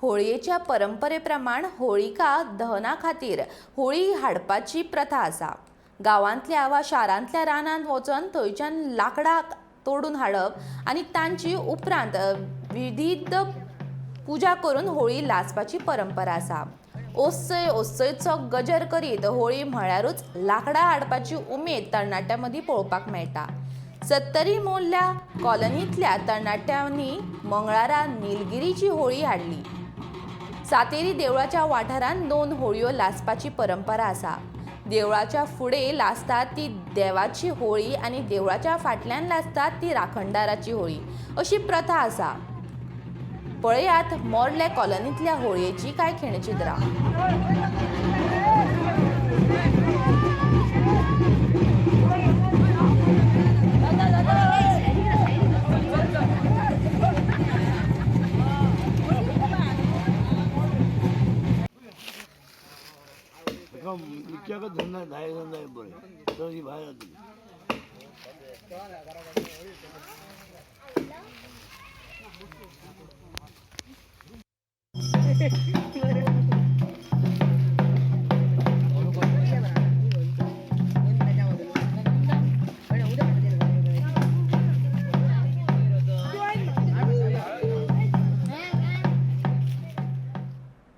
होळयेच्या परंपरे प्रमाण होळिका दहना खातीर होळी हाडपाची प्रथा आसा. गांवांतल्या वा शारांतल्या रानांत वचून थंयच्यान लांकडां तोडून हाडप आनी तांची उपरांत विधीद पुजा करून होळी लासपाची परंपरा आसा. ओस्सय ओस्सयचो गजर करीत होळी म्हळ्यारूच लांकडां हाडपाची उमेद तरणाट्यां मदीं पळोवपाक मेळटा. सत्तरी मोर्ल्या कॉलनींतल्या तरणाट्यांनी मंगळारा निलगिरीची होळी हाडली. सातेरी देवळाच्या वाठारांत 2 होळयो लासपाची परंपरा आसा. देवळाच्या फुडें लासतात ती देवाची होळी आनी देवळाच्या फाटल्यान लासतात ती राखणदाराची होळी अशी प्रथा आसा. पळयात मोर्ले कॉलनींतल्या होळयेची काय खिणचित्रां. विचारच धंदा धाय धंदा आहे बरे तर ही बाहेर जातील.